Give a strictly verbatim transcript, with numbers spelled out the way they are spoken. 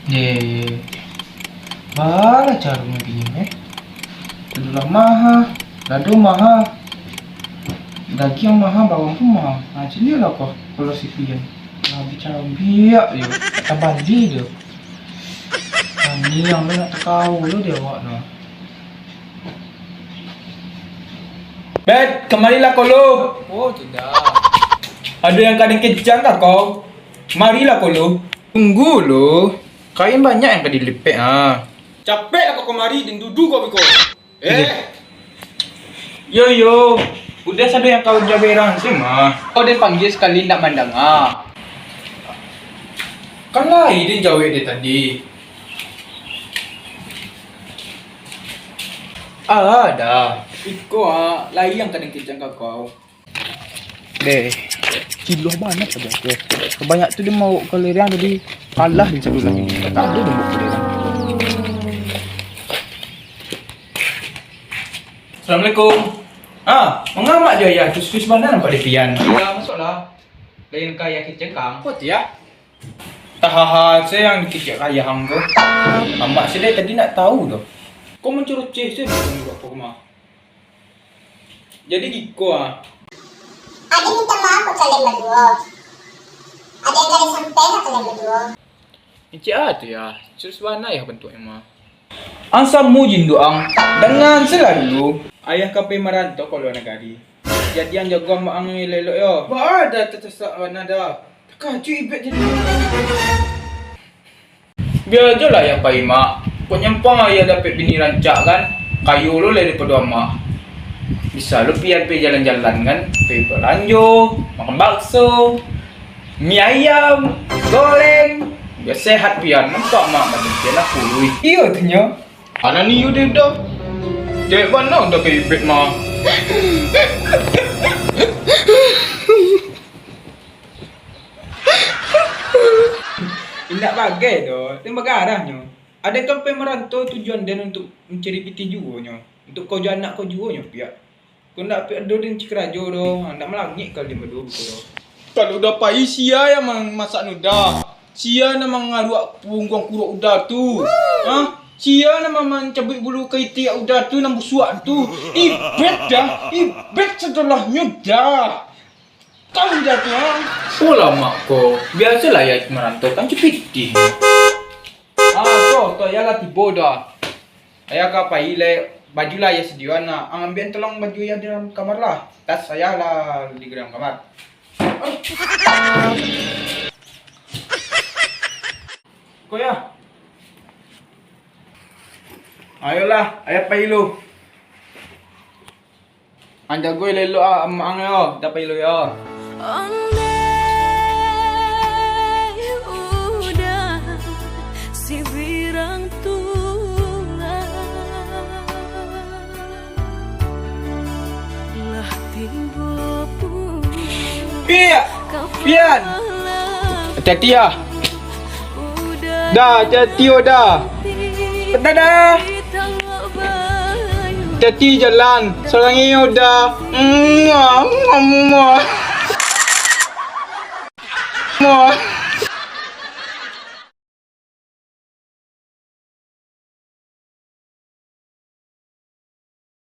Deh, baa lah caronyo bini, eh? Tadulang maha, dado maha, dagiang maha, bawang pun maha. Nah, caliak lah ko, kalau si Pian. Lah, bicara biak je, tak tabali je. Nah, niang lo nak takao lo di awak no. Bet, kamarilah ko lo. Oh, tidak. Ado yang ka den kencang ka kau? Marilah ko lo. Tunggu lo. Kain banyak yang ka dilipek, ha. Capeklah kau kamari, den dudu kau biko. Eh. Yo, yo. Udah sado yang kau jaberang se mah. Kau den panggia sakali ndak mandanga. Kan lai den jawek dari tadi. Ah, dah. Iko, ah, lai yang ka den kencang ka kau. Deh, ciloh banyak sajo tu. Sabanyak tu dia mau ka lereng tadi, kalah di satu lagi. Tak ada dia mau ka lereng. Assalamualaikum. Ah, mangamak jo ayah tu, serius bana nampak di pian. Iya, masuklah. Lain ka ayah kecekang. Apa tu ya? Tahaha se yang dikecek ayah ang tu. Amak se dari tadi nak tahu tu. Kau mancuroceh se bukan budak kau mah. Jadi giko ah. Ade minta maaf ka kalian baduo. Ade yang ka disampaikan ka kalian baduo. Encik ah tu ya, serius bana ya bantuaknyo mah. Ang samo jindo ang, dangan se lah dulu. Ayah ka pai marantau ka lua nagari. Jadi ang jago amak ang elok-elok yo. Baa dah tacasak bana dah. Takajuik Ibek jadi. Bia jo lah ayah pai, Mak. Kok nyampang ayah dapek bini rancak kan, kayo lo lai daripado amak. Bisa lo pian pai jalan-jalan kan, pai balanjo, makan bakso, mi ayam, goreng. Bia sehat pian, nampak mak badan pian lah kuruih. Iyo tu nyo. Anak ni udah dah. Cewek bana udah ka Ibek mah. Indak bagai doh, den bagarahnyo. Aden kan pai marantau tujuan den untuak mancari pitih juo nyo, untuak karajo anak ko juo nyo piak. Kok ndak piak ado den cari karajo doh, ndak malangik kalau den baduo beko doh. Kalau udah pai, sia yang mamasak udah? Sia nan mangaruak pungguang kuruak udah tu? Hah? Sia nan mancabuik bulu ka itiak udah tu nan busuak tu? Ibek dah, Ibek sadolahnyo dah. Tahu dah tu, ha? Alah, Mak ko. Biasolah ayah marantau kan capitih. Ah, tu, tu, ayah lah tibo dah. Ayah ka pai lai, baju lah ayah sadioan lah. Ang ambiak tolong baju ayah di dalam kamar lah. Tas ayah lah di dalam kamar. Ko yah. Ayolah, ayah pai lu. Ang jago elok-elok ah, amak ang yo, dah pai lu yo. Andai udah sibirang tulang, lah tibo pulang. Piak! Pian! Hati-hati ah. Dah, hati-hati oh, dah. Dadah. Hati-hati jalan. Sarangi oh, dah. Muah, muah, muah. Muah.